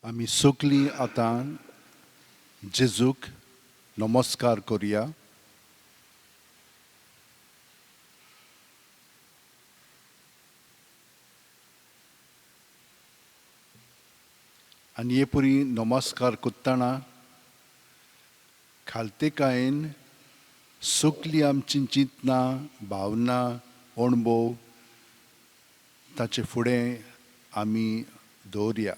आमी सगलीं आतां जेजूक नमस्कार करुया. आनी हे परी नमस्कार करतना खालतेकायेन सगलीं आमचीं चिंतनां, भावना, अणभव ताचे फुडें आमी दवरया.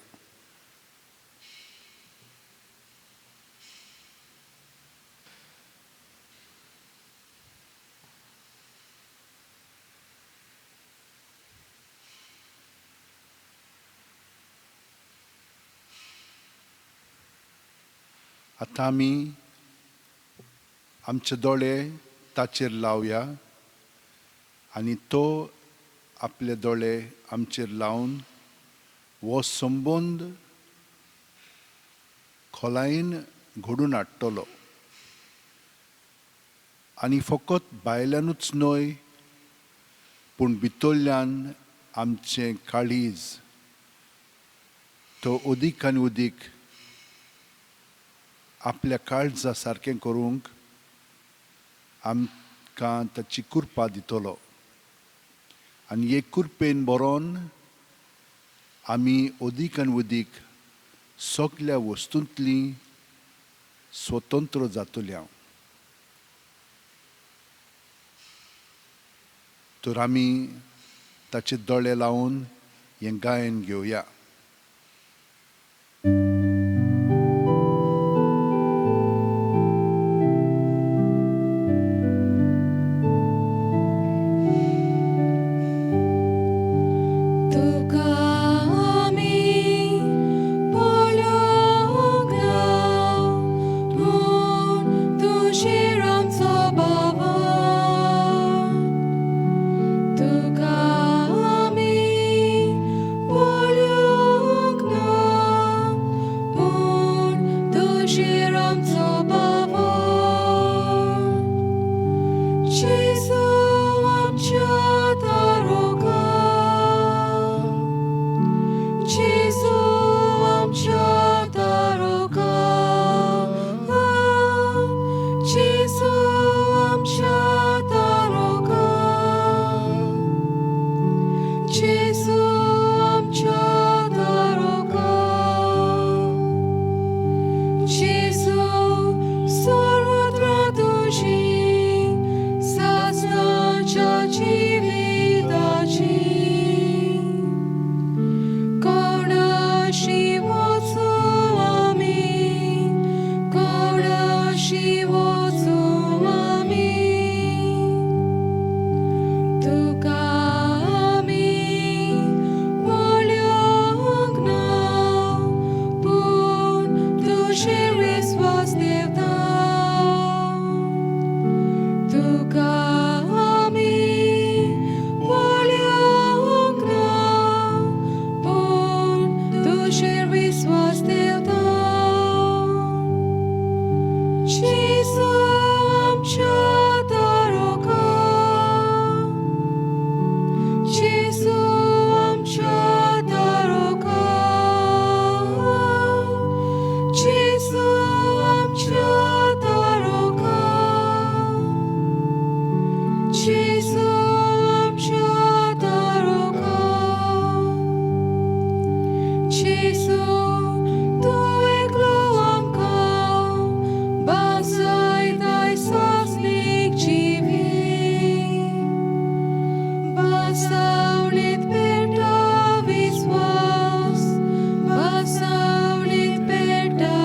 आतां आमी आमचे दोळे ताचेर लावया आनी तो आपले दोळे आमचेर लावन हो संबंद खोलायेन घडून हाडटलो. आनी फकत भायल्यानूच न्हय पूण भितरल्यान आमचें काळीज तो अदीक आनी अदीक आपल्या काळजा सारकें करूंक आमकां ताची कृपा दितलो. आनी हे कृपेन बरोवन आमी अदीक आनी अदीक सगल्या वस्तूंतलीं स्वतंत्र जातल्या. तर आमी ताचे दोळे लावन हें गायन घेवया. तुका आमी पळोवंक ना, पूण तुजेर आमचो भावार्थ. तुका आमी पळोवंक ना, पूण तुजेर आमचो भावार्थ. जेजू आमच्या तारोका, जेजू आमच्या तारोका, जेजू आमच्या तारोका, जेजू आमच्या तारोका. जेजू सर्वत्र तुजी सासणाच्या जिविताची. कोणाशी वचूं आमी, कोणाशी वचूं आमी. तुका आमी पळोवंक ना, पूण तुजेर विस्वास ठेवता. तुका आमी पळोवंक ना, पूण तुजेर विस्वास ठेवता. जेजू आमच्या तारोका, जेजू आमच्या तारोका, जेजू आमच्या तारोका, जेजू आमच्या तारोका. जेजू तूं एकलो आमकां भासयताय सासणीक जिवीत. भासावणीत पेट्टा विस्वास, भासावणीत पेट्टा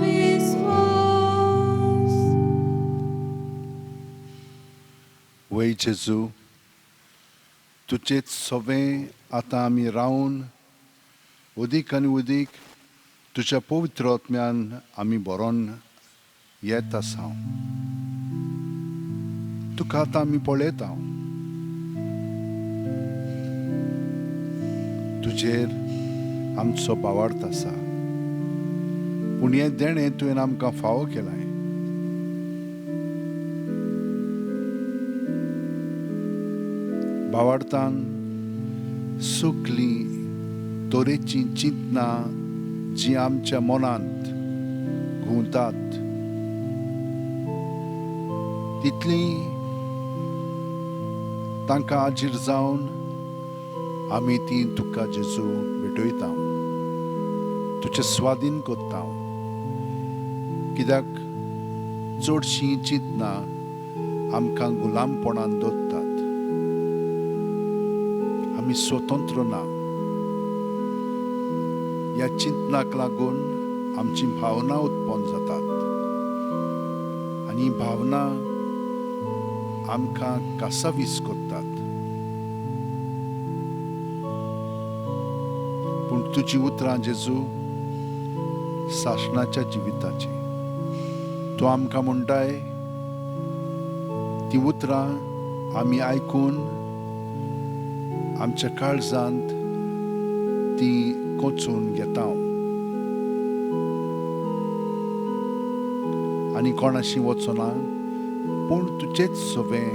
विस्वास. वय जेजू, तुजेच सवें आतां आमी रावन अदीक आनी अदीक तुज्या पवित्र आत्म्यान आमी बरोवन येत आसा. तुका आतां आमी पळयता, तुजेर आमचो भावार्थ आसा, पूण हें देणें तुवें आमकां फावो केलां. भावार्थान सगलीं तरेचीं चिंतनां जीं आमच्या मनांत घुंवतात तितलीं तांकां आजीर जावन आमी तीं तुका जेजू भेटयता, तुजे स्वाधीन करता. कित्याक चडशीं चिंतनां आमकां गुलामपणान दवरतात, आमी स्वतंत्र ना. ह्या चिंतनाक लागून आमची भावना उत्पन्न जातात आनी भावना आमकां कासावीस करतात. पूण तुजी उतरां जेजू सासणाच्या जिविताची, तूं आमकां म्हणटाय ती उतरां आमी आयकून आमच्या काळजांत ती कोचून घेता आनी कोणाशी वचना, पूण तुजेच सवें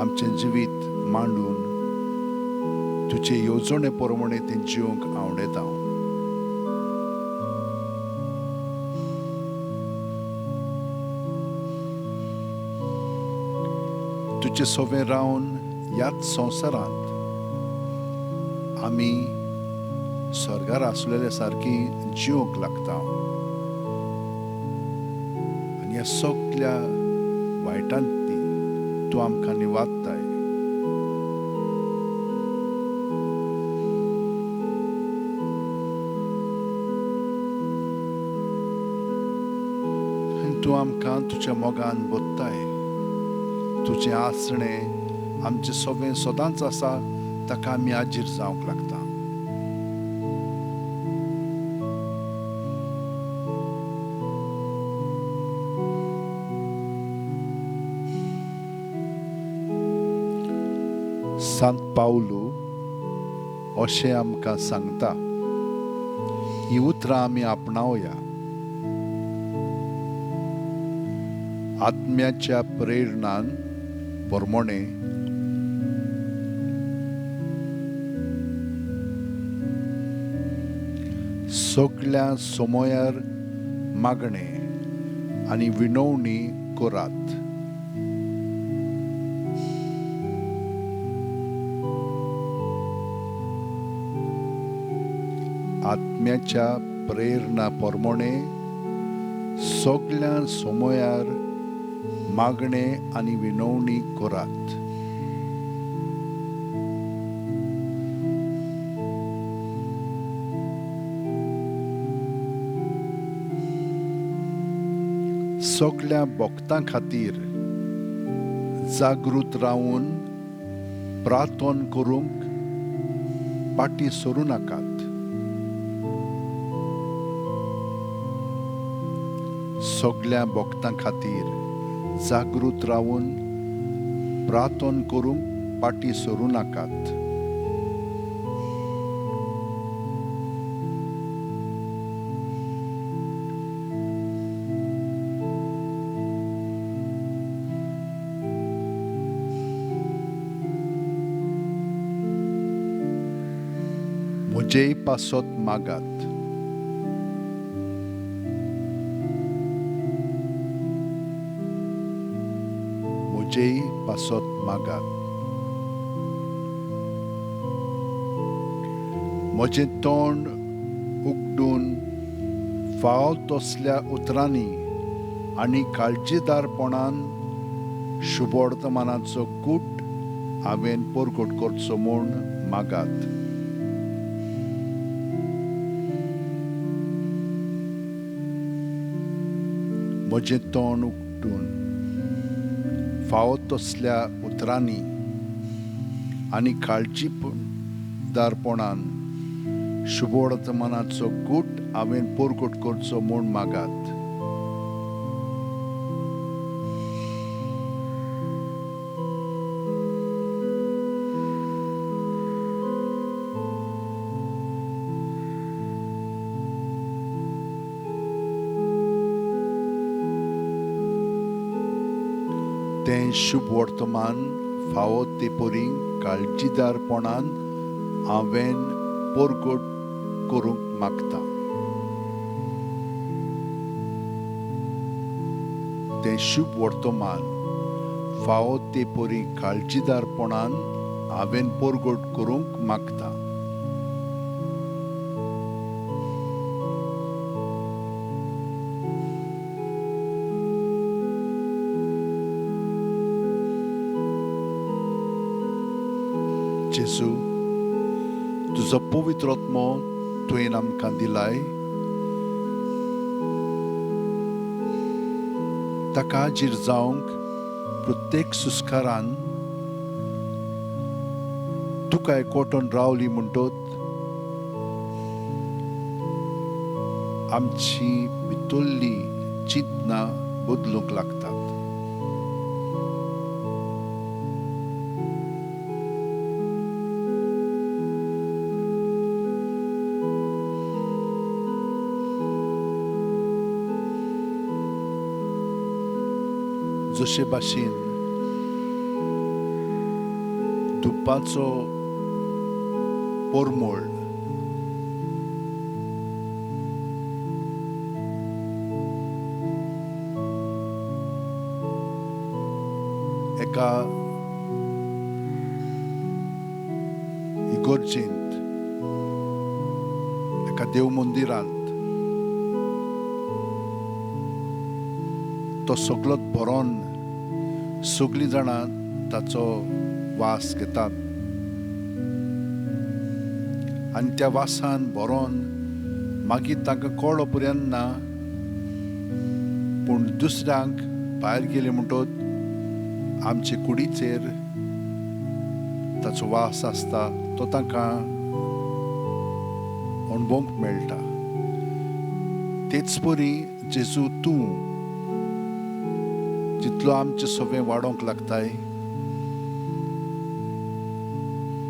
आमचें जिवीत मांडून तुजे येवजणे प्रमाणे तें जिवंक आवडटा. तुजे सवें रावन ह्याच संवसारांत आमी स्वर्गार आसलेले सारकी जिवंक लागता आनी ह्या सगल्या वायटांतली तूं आमकां निवादताय. आनी तूं आमकां तुज्या मोगान बोत्ताय. तुजें आसणें आमचें सगळें सदांच आसा, ताका आमी आजीर जावंक लागता. सांत पावलू अशें आमकां सांगता, ही उतरां आमी आपणावया. आत्म्याच्या प्रेरणान परमणे सगल्या समयार मागणे आनी विनवणी करात. आत्म्याच्या प्रेरणा परमणे सगल्या समयार मागणे आनी विनवणी करात. सगल्या भक्तां खातीर जागृत रावन प्रार्थना करूंक फाटीं सरूं नाकात. सगल्या भक्तां खातीर जागृत रावन प्रार्थना करूंक फाटीं सरूं नाकात. म्हजेय पासत मागात. म्हजेय पासत मागात. म्हजें तोंड उगडून फाव तसल्या उतरांनी आनी काळजीदारपणान शुभवर्तमानाचो गूट हांवें परगट करचो म्हूण मागात. म्हजें तोंड उगडून फावो तसल्या उतरांनी आनी काळजीदारपणान शुभवर्तमानाचो गूट हांवें परगट करचो म्हूण मागात. तें शुभ वर्तमान फावो ते परी काळजीदारपणान हांवें परगट करूंक मागता. तें शुभ वर्तमान फावो ते परी काळजीदारपणान हांवें परगट करूंक मागता. जेजू, तुजो पवित्र आत्मो तुवें आमकां दिलाय, ताका हाजीर जावंक प्रत्येक सुस्कारान तुका एकवटून रावली म्हणटत आमची भितरली चिंतना बदलूंक लागतात. जशे भाशेन धुपाचो परमळ एका इगर्जेंत, एका देव मंदिरांत तो सगळोच भरोन सगळीं जाणां ताचो वास घेतात आनी त्या वासान भरोन मागीर तांकां कळ्ळो पर्यंत ना, पूण दुसऱ्यांक भायर गेले म्हणटत आमचे कुडीचेर ताचो वास आसता, तो तांकां अणभवंक मेळटा. तेच परी जेजू, तूं जितलो आमचे सगळें वाडोवंक लागताय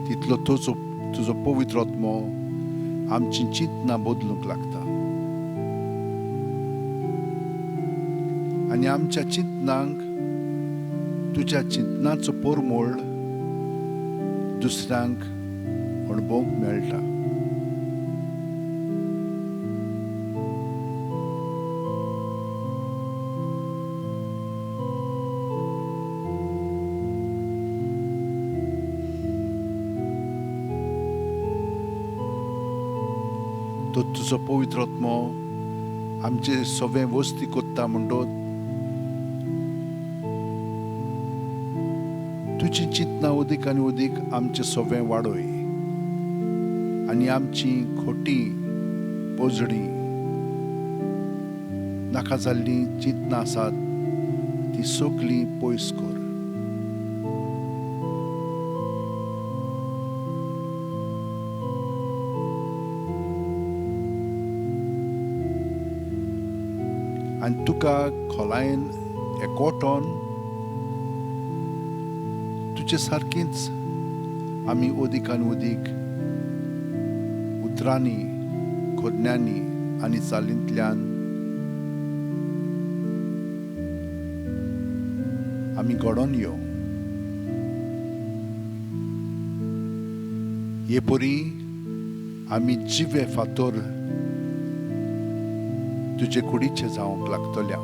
तितलो तुजो तुजो पवित्र आत्मो आमची चिंतना बदलूंक लागता आनी आमच्या चिंतनांक तुज्या चिंतनाचो परमळ दुसऱ्यांक अणभवंक मेळटा. तो तुजो पवित्र आत्मो आमचे सगळे वस्ती कोत्ता म्हणटत तुजी चिंतना अदीक आनी अदीक आमचे सगळे वाडय आनी आमची खोटी पोजडी नाका जाल्लीं चिंतना आसात ती सगळीं पयस कर. आनी तुका खोलायेन एकवटोन तुजे सारकीच आमी अदीक आनी अदीक उतरांनी, खोदण्यांनी आनी चालींतल्यान आमी घडोवन यो. हे परी आमी जिवे फातर तुजे कुडीचे जावंक लागतल्या.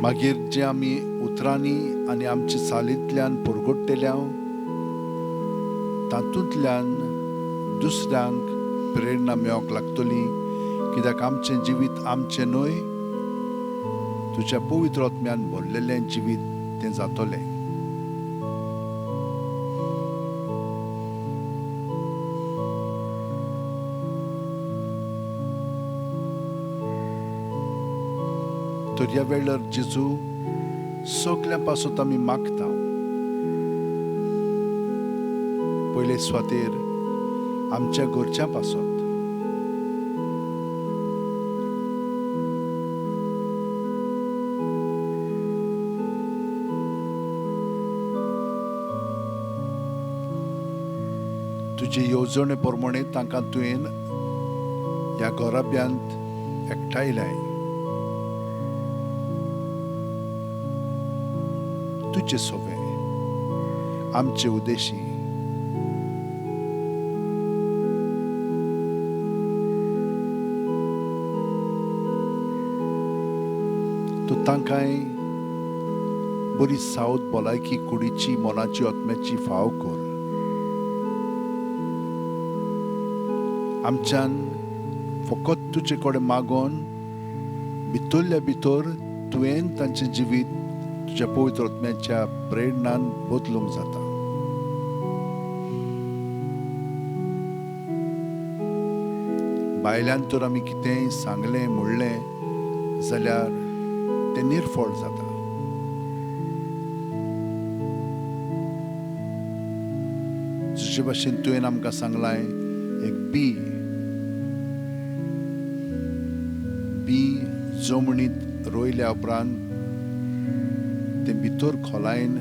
मागीर जे आमी उतरांनी आनी आमच्या चालींतल्यान परगट्टेल्या तातूंतल्यान दुसऱ्यांक प्रेरणा मेळोवंक लागतली, कित्याक आमचें जिवीत आमचें न्हय, तुज्या पवित्र आत्म्यान भरलेलें जिवीत तें जातलें. तर ह्या वेळार जेजू सगळ्यां पासत आमी मागता, पयले सुवातेर आमच्या घरच्यां पासत, तुजे येवजणे प्रमाणे तांकां तुवें ह्या घराब्यांत एकठांयलाय. तुजे सगळें आमचे उद्देशी. तूं तांकांय बरी सावध भलायकी कुडीची, मनाची, आत्म्याची फाव कर. आमच्यान फकत तुजे कडेन मागोन भितरल्या भितर तुवें तांचें जिवीत तुज्या पवित्र आत्म्याच्या प्रेरणान बदलूंक जाता. भायल्यान तर आमी कितेंय सांगलें म्हणलें जाल्यार तें निर्फळ जाता. जशे भाशेन तुवें आमकां सांगलां एक बी बी जमनीत रोयल्या उपरांत तें भितर खोलायेन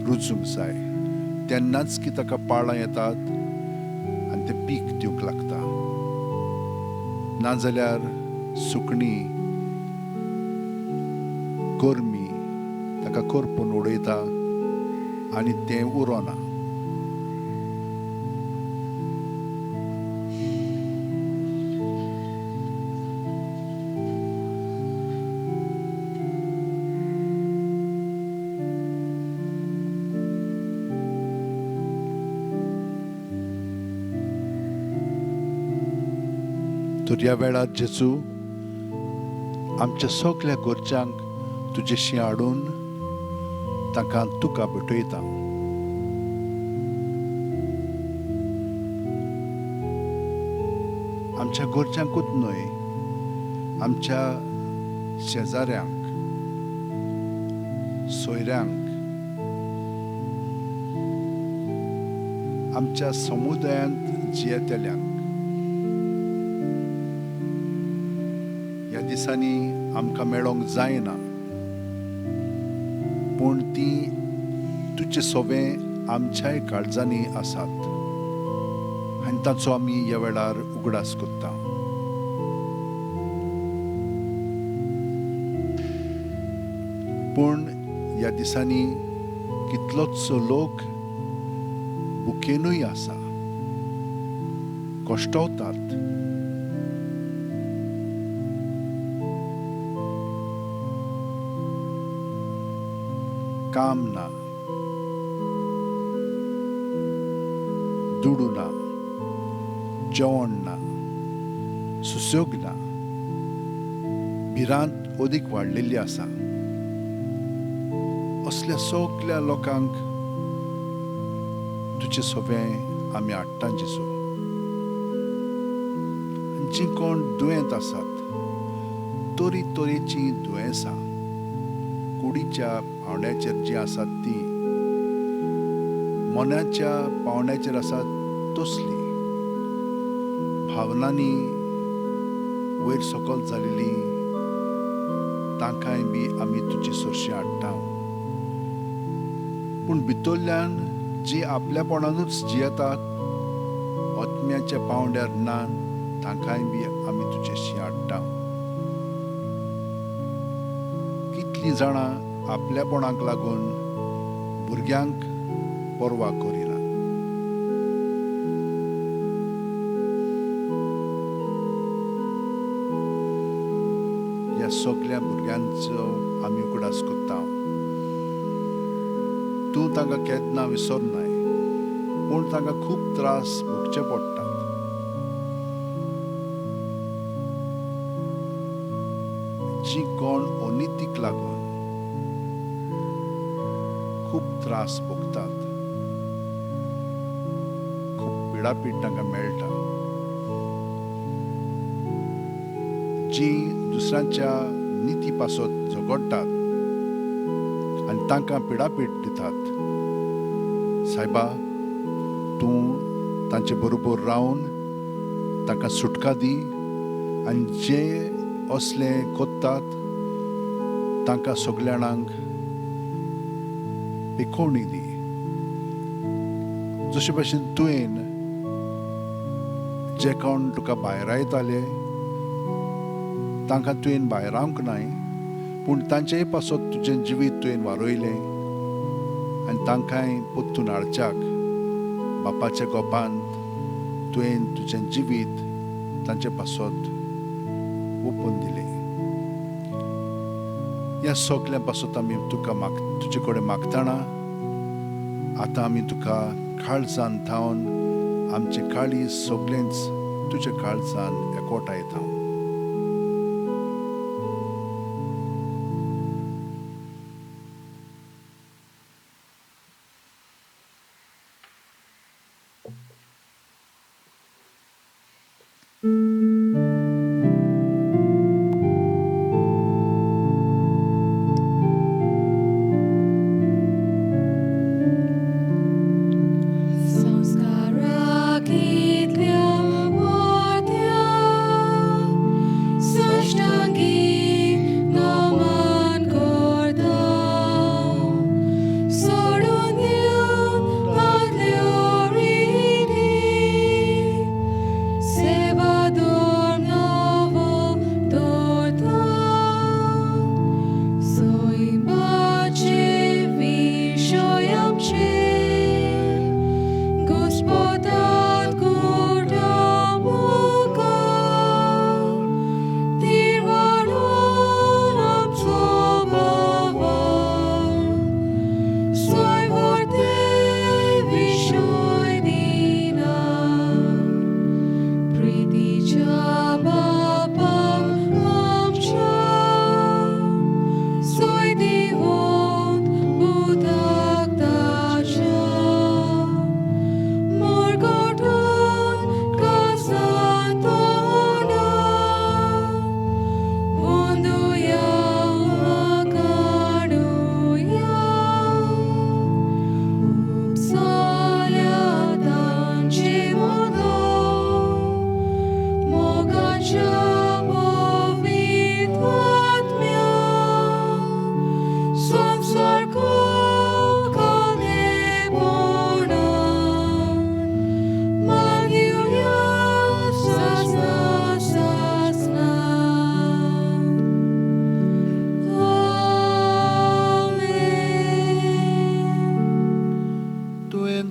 रुजूंक जाय, तेन्नाच की ताका पाळां येतात आनी तें पीक दिवंक लागता. नाजाल्यार सुकणीं करमी ताका करपून उडयता आनी तें उरोना. तर ह्या वेळार जेजू आमच्या सगल्या घरच्यांक तुजेशी हाडून तांकां तुका भेटयता. आमच्या घरच्यांकूच न्हय, आमच्या शेजाऱ्यांक, सोयऱ्यांक, आमच्या समुदायांत जियेतल्यांक ह्या दिसांनी आमकां मेळोंक जायना, पूण ती तुजे सोबें आमच्याय काळजांनी आसात आनी ताचो आमी ह्या वेळार उगडास करता. पूण ह्या दिसांनी कितलोच लोक भुकेनूय आसा, कश्टवतात. काम ना, दुडू ना, जेवण ना, सुसेग ना, भिरांत अदीक वाडलेली आसा. असल्या सगल्या लोकांक तुजे सोबें आमी हाडटा जेजू. जीं कोण दुयेंत आसात, तरी तरेचीं दुयेंसां कुडीच्या पावंड्याचेर जीं आसात तीं, मनाच्या पावंड्याचेर आसात तसलीं, भावनांनी वयर सकल जालेलीं, तांकांय बी आमी तुजी सरशी हाडटा. पूण भितरल्यान जीं आपल्यापणानूच जियेतात, आत्म्याच्या पावंड्यार ना, तांकांय बी आमी तुजेशी हाडटा. कितलीं जाणां आपल्यापणाक लागून भुरग्यांक पर्वा करिना. ह्या सगल्या भुरग्यांचो आमी उगडास करता. तूं तांकां केन्ना विसरनाय, पूण तांकां खूब त्रास भोगचे पडटात. जीं कोण अनितीक लागून खूब त्रास भोगतात, खूब पिडापीड तांकां मेळटा, जीं दुसऱ्यांच्या निती पासत झगडटात आनी तांकां पिडापीड दितात, सायबा तूं तांचे बरोबर रावन तांकां सुटका दी आनी जे असले कोत्तात तांकां सगळ्यांक पेकोवणी दी. जशे भाशेन तुवें जे कोण तुका भायरायताले तांकां तुवें भायरावंक नाय, पूण तांचेय पासत तुजें जिवीत तुवें वारयलें आनी तांकांय परतून हाडच्याक बापाच्या गोपांत तुवें तुजें जिवीत तांचे पासत ओपून दिलें. ह्या सगळ्यां पासत आमी तुका तुजे कडेन मागतना आतां आमी तुका काळजान थावन आमचे काळीज सगळेंच तुज्या काळजान एकवटायता.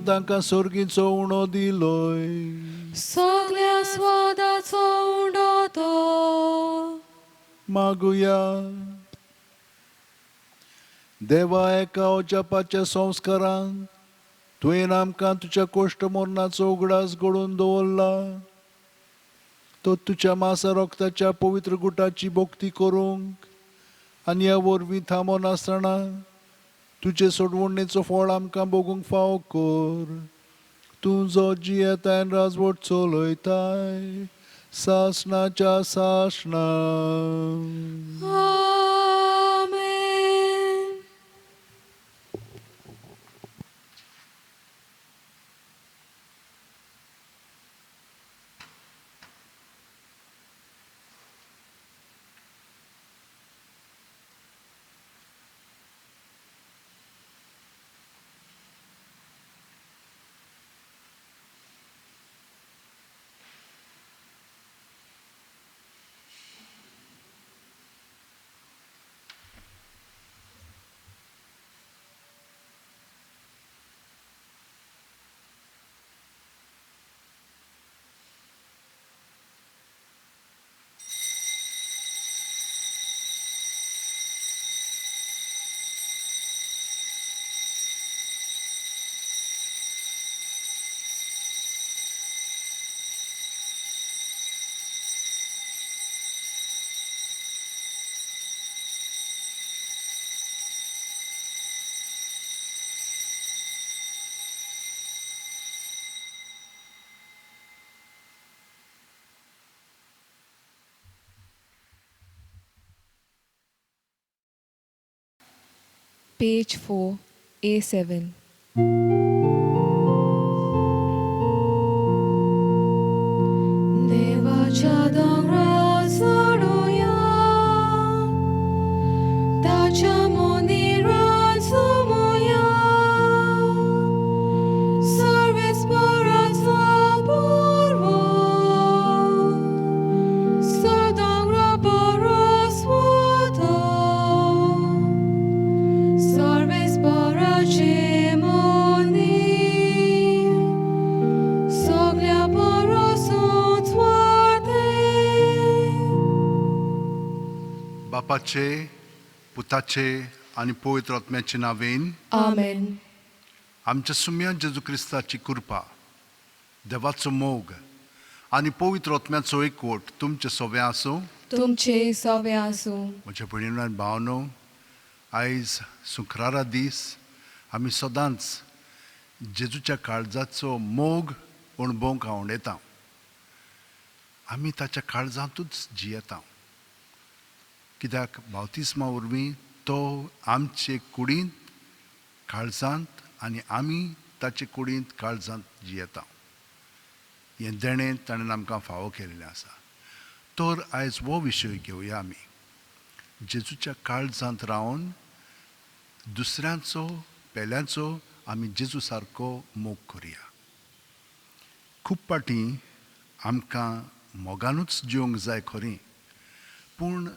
तांकां सोर्गीचो उणो दिलोय, सगळ्या स्वादाचो उणो तो. मागुया. देवा, एका अजापाच्या संस्कारान तुवें आमकां तुज्या कोश्ट मरणाचो उगडास घडोवन दवरला. तो तुज्या मासा रक्ताच्या पवित्र गुटाची भक्ती करूंक आनी ह्या वरवीं थांबनासतना तुजे सोडवणेचो फळ आमकां भोगूंक फावो कर. तूं जो जियेताय राजवट चलयताय सासणाच्या सासणा. आमेन. Page 4, A7. देवाच्या दोंगरार चडुया, ताच्या मंदिरांत जमुया, सर्वेस्पराचो पर्वत, दोंगरा परस वता, सर्वेस्पराचे बापाचे, पुताचे आनी पवित्र आत्म्याचे नांवेन. आमेन. आमच्या सुम्या जेजू क्रिस्ताची कृपा, देवाचो मोग आनी पवित्र आत्म्याचो एकवट तुमचे सगळें आसूं. तुमचे सवे आसूं. म्हज्या भयणीनो आनी भावनो, आयज शुक्रारा दीस आमी सदांच जेजूच्या काळजाचो मोग अणभवंक आवडटा. आमी ताच्या काळजांतूच जियेता, कित्याक बावतिस्मा वरवीं तो आमचे कुडींत काळजांत आनी आमी ताचे कुडींत काळजांत जियेता. हें देणें ताणें आमकां फावो केल्लें आसा. तर आयज हो विशय घेवया आमी, जेजूच्या काळजांत रावन दुसऱ्यांचो पेल्यांचो आमी जेजू सारको मोग करुया. खूब फावटी आमकां मोगानूच जिवंक जाय खरी, पूण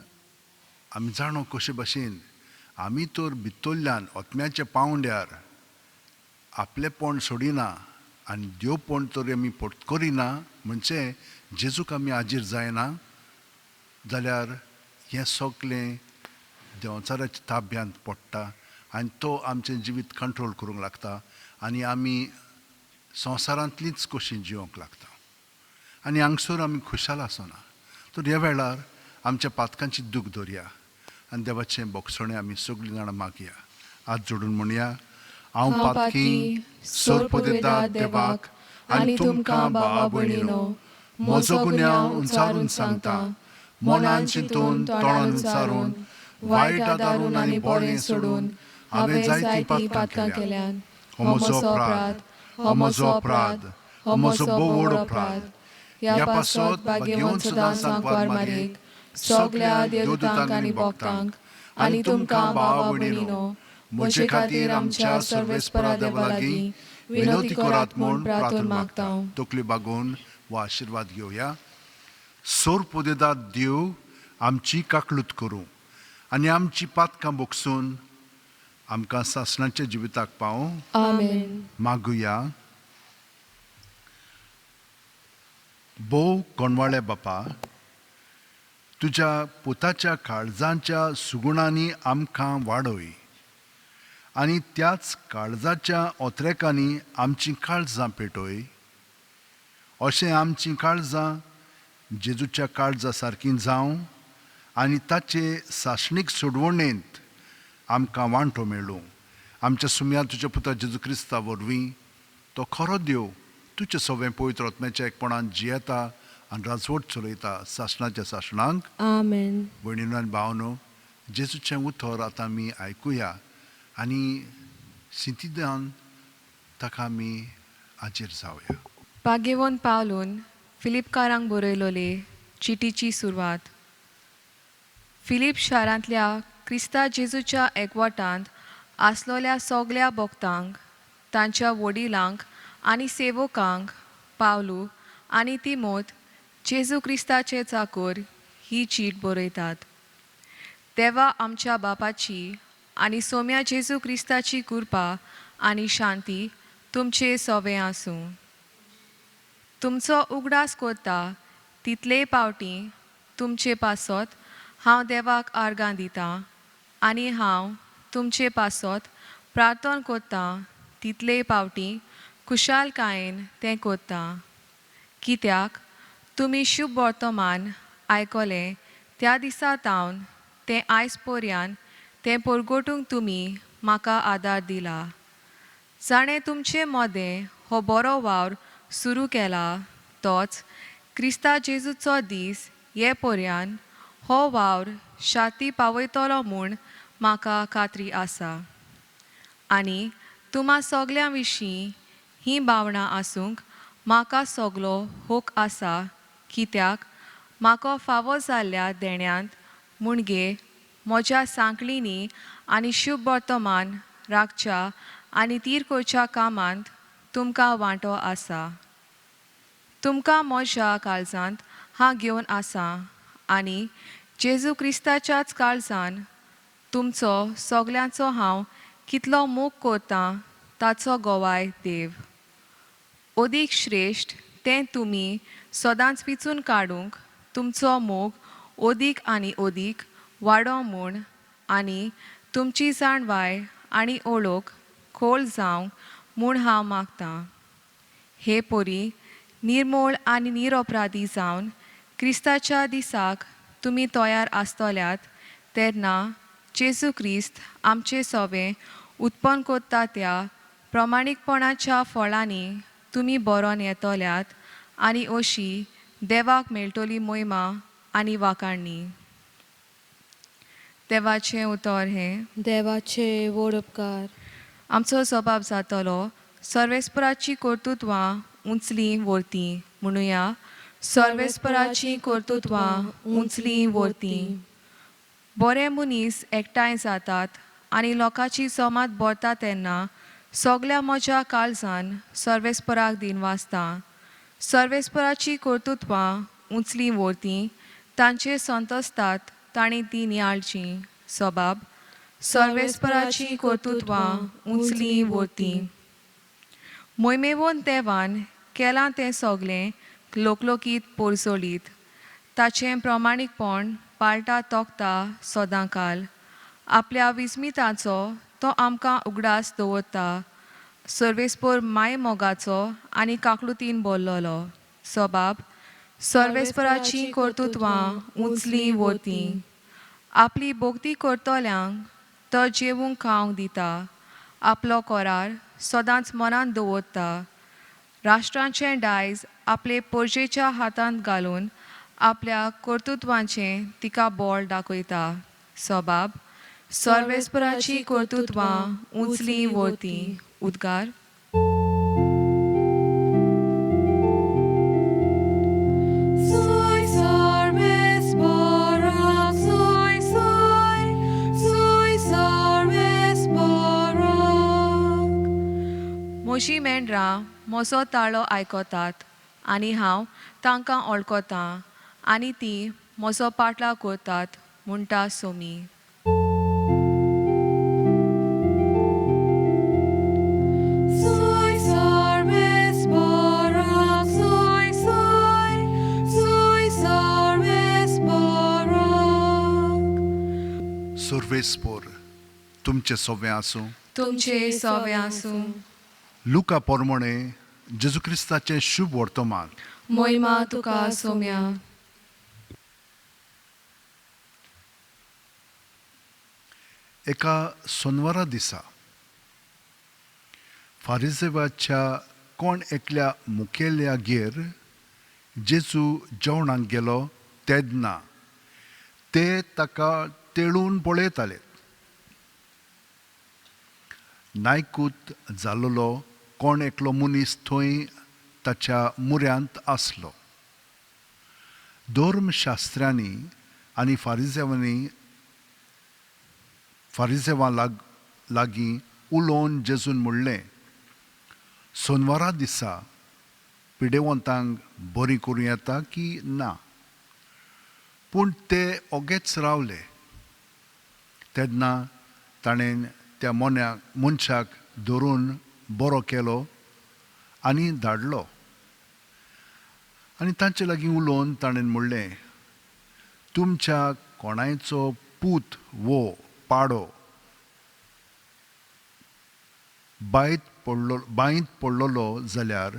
आमी जाणो कशे भाशेन आमी तर भितरल्यान आत्म्याच्या पांवड्यार आपलेपण सोडिना आनी देवपण तर आमी करिना, म्हणजे जेजूक आमी हाजीर जायना जाल्यार हें सगलें देंवचाराच्या ताब्यांत पडटा आनी तो आमचें जिवीत कंट्रोल करूंक लागता आनी आमी संवसारांतलीच कशी जिवंक लागता आनी हांगसर आमी खुशाल आसना. तर ह्या वेळार आमच्या पातकांची दूख दवरया आनी देवाचें बोगसणें आमी सगळीं जाणां मागया. हात जोडून म्हणया, हांव पातकी सोरपदेदा देवाक आनी तुमकां भावा भयणीनो म्हजो गुन्यांव उंचारून सांगता. मनान चिंतून, तोंडान उच्चारून, वायट आदारून आनी बरें सोडून हांवें जायतीं पातकां केल्यान. हो म्हजो अपराध, हो म्हजो अपराध, हो म्हजो भोव व्हड अपराध. ह्या पासत भाग्यवंत सदां सांकवार मारयेक, सगल्या देवदूतांक आनी भक्तांक आनी तुमकां भावा भयणीनो म्हजे खातीर आमच्या सर्वेस्परा देवा लागीं विनवती करात म्हूण प्रार्थना मागता. तकली बागोवन हो आशिर्वाद घेवया. सोरपोदेदाद देव आमची काकलूत करूं आनी आमची पातकां बोगसून आमकां सासणाच्या जिविताक पावूं. आमेन. मागुया. भोव कोणवाळ्या बापा, तुज्या पुताच्या काळजाच्या सुगुणांनी आमकां वाडय आनी त्याच काळजाच्या ओत्रेकांनी आमचीं काळजां पेटय. अशें आमचीं काळजां जेजूच्या काळजा सारकीं जावं आनी ताचे सासणीक सोडवणेंत आमकां वांटो मेळूं. आमच्या सुम्या तुज्या पुता जेजू क्रिस्ता वरवीं, तो खरो देव, तुजे सवें पवित्र आत्म्याच्या एकपणान जियेता आनी राजवट चलयता सासणाच्या सासणांक. आमेन. भयणीनो आनी भावनो, जेजूचें उतर आतां आमी आयकुया आनी सिंतिदान ताका आमी हाजीर जावया. भाग्यवंत पावलून फिलिपकारांक बरयलोले चिटीची सुरवात. फिलीप शारांतल्या क्रिस्ता जेजूच्या एकवटांत आसलोल्या सगल्या भक्तांक, तांच्या वडिलांक आनी सेवकांक पावलू आनी तिमोत जेजू क्रिस्ताचे चाकोर ही चीट बरयतात. देवा आमच्या बापाची आनी सोम्या जेजू क्रिस्ताची कृपा आनी शांती तुमचे सवे आसूं. तुमचो उगडास करता तितलेय पावटी तुमचे पासत हांव देवाक आर्गां दितां आनी हांव तुमचे पासत प्रार्थना करतां तितलेय पावटी खुशालकायेन तें करतां, कित्याक तुमी शुभ वर्तमान आयकलें त्या दिसा तावन तें आयज पर्यान तें परगटूंक तुमी म्हाका आदार दिला. जाणें तुमचे मदें हो बरो वावर सुरू केला तोच क्रिस्ता जेजूचो दीस ये पर्यान हो वावर शाती पावयतलो म्हूण म्हाका खात्री आसा. आनी तुमा सगल्यां विशीं हीं भावनां आसूंक म्हाका सगलो होक आसा, कित्याक म्हाका फावो जाल्ल्या देण्यांत म्हणजे म्हज्या सांकळींनी आनी शुभ वर्तमान राखच्या आनी तीर करच्या कामांत तुमकां वांटो आसा. तुमकां म्हज्या काळजांत हांव घेवन आसा आनी जेजू क्रिस्ताच्याच काळजान तुमचो सगल्यांचो हांव कितलो मोग करतां ताचो गोवाय देव. अदीक श्रेश्ठ तें तुमी सदांच विचून काडूंक तुमचो मोग अदीक आनी अदीक वाडो म्हूण आनी तुमची जाणवाय आनी ओळख खोल जावंक म्हूण हांव मागतां. हे पोरी निर्मोळ आनी निरपराधी जावन क्रिस्ताच्या दिसाक तुमी तयार आसतल्यात तेन्ना जेजू क्रिस्त आमचे सोवे उत्पन्न करता त्या प्रमाणीकपणाच्या फळांनी तुमी बरोन येतल्यात आनी अशी देवाक मेळटली मोहिमा आनी वाखाणणी. देवाचें उतर हें. देवाचे व्हड उपकार. आमचो स्वभाव जातलो सर्वेस्पराची कर्तृत्वां उंचली व्हरती म्हणुया. सर्वेस्पराची कर्तृत्वां उंचली व्हरती. बरे मनीस एकठांय जातात आनी लोकांची जमात भरता तेन्ना सगल्या म्हज्या काळजान सर्वेस्पराक दिनवासता. सर्वेस्पराची कर्तृत्वां उंचली व्हरती तांचे संतोसतात तांणी ती नियाळची. स्वभाव सर्वेस्पराची कर्तृत्वां उंचली व्हरती. मोहिमेवन देवान केलां तें सगलें लोकलोकीत पोरजोलीत ताचें प्रमाणीकपण पाळटा तोखता सदांकाल. आपल्या विस्मिताचो तो आमकां उगडास दवरता. सर्वेस्पर मायमोगाचो आनी काकळुतीन भरलेलो. स्वभाव सर्वेस्पराचीं कर्तृत्वां उंचली व्हरती. आपली भोगती करतल्यांक तो जेवूंक खावंक दिता. आपलो करार सदांच मनांत दवरता. राष्ट्रांचें दायज आपले पोरजेच्या हातांत घालून आपल्या कर्तृत्वाचें तिका बळ दाखयता. स्वभाव सर्वेस्पराची कर्तृत्वां उंचली व्हरती. उद्गार. Soy sarvesparak, soy soy, soy sarvesparak. म्हजीं मेंढरां म्हजो ताळो आयकतात आनी हांव तांकां वळखतां आनी तीं म्हजो पाटलाव करतात म्हणटा Somi. Soy sarvesparak, soy soy, soy sarvesparak. सर्वेस्पोर तुमचें सोवें आसूं. तुमचे सोवे आसूं. लुका पोरमोणे जेजू क्रिस्ताचें शुभ वर्तमान. मोहिमा तुका सोम्या. एका सोनवारा दिसा फारिजेवाच्या कोण एकल्या मुखेल्यागेर जेजू जेवणाक गेलो तेन्ना ते ताका तेळून पळयताले. नायकूत जाल्लो कोण एकलो मनीस थंय ताच्या मुऱ्यांत आसलो. धर्मशास्त्र्यांनी आनी फारिजेवांनी फारिजेवां लागीं उलोवन जेजून म्हणलें, सोनवारा दिसा पिडेवंतांक बरी करूं येता की ना? पूण ते ओगेच रावले. तेन्ना ताणें त्या मनशाक धरून बरो केलो आनी धाडलो. आनी तांचे लागीं उलोवन ताणें म्हणलें, तुमच्या कोणायचो पूत वो पाडो बांयत पडलेलो जाल्यार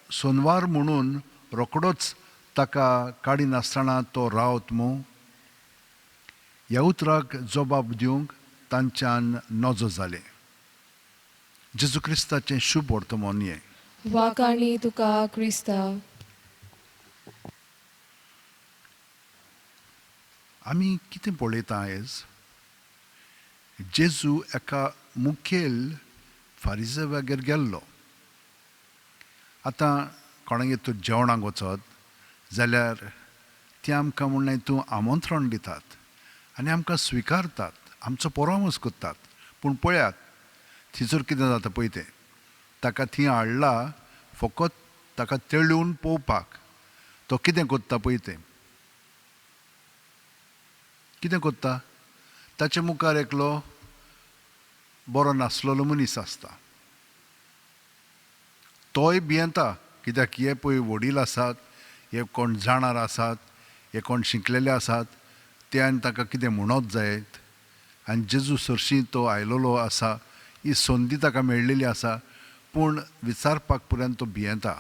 सोनवार म्हणून रोखडोच ताका काडिनासतना तो रावत मू? ह्या उतराक जबाब दिवंक तांच्यान नजो जालें. जेजू क्रिस्ताचें शुभ वर्तमान हें. वाखाणी तुका क्रिस्ता. आमी कितें पळयता आयज? जेजू एका मुखेल फारिजेवागेर गेल्लो. आतां कोणागेर तूं जेवणाक वचत जाल्यार ते आमकां म्हणलें तूं आमंत्रण दितात आनी आमकां स्विकारतात, आमचो परामर्श करतात. पूण पळयात थंयसर कितें जाता पळय तें. ताका थंय हाडला फकत ताका तेळून पळोवपाक तो कितें करता पळय तें. कितें करता? ताचे मुखार एकलो बरो नासलेलो मनीस आसता. तोय भियेता कित्याक हे पळय वडील आसात, हे कोण जाणार आसात, हे कोण शिकलेले आसात, ते आनी ताका कितें म्हणत जायत आनी जेजू सरशी तो आयलेलो आसा, ही संदी ताका मेळ्ळेली आसा, पूण विचारपाक पर्यंत तो भियेता.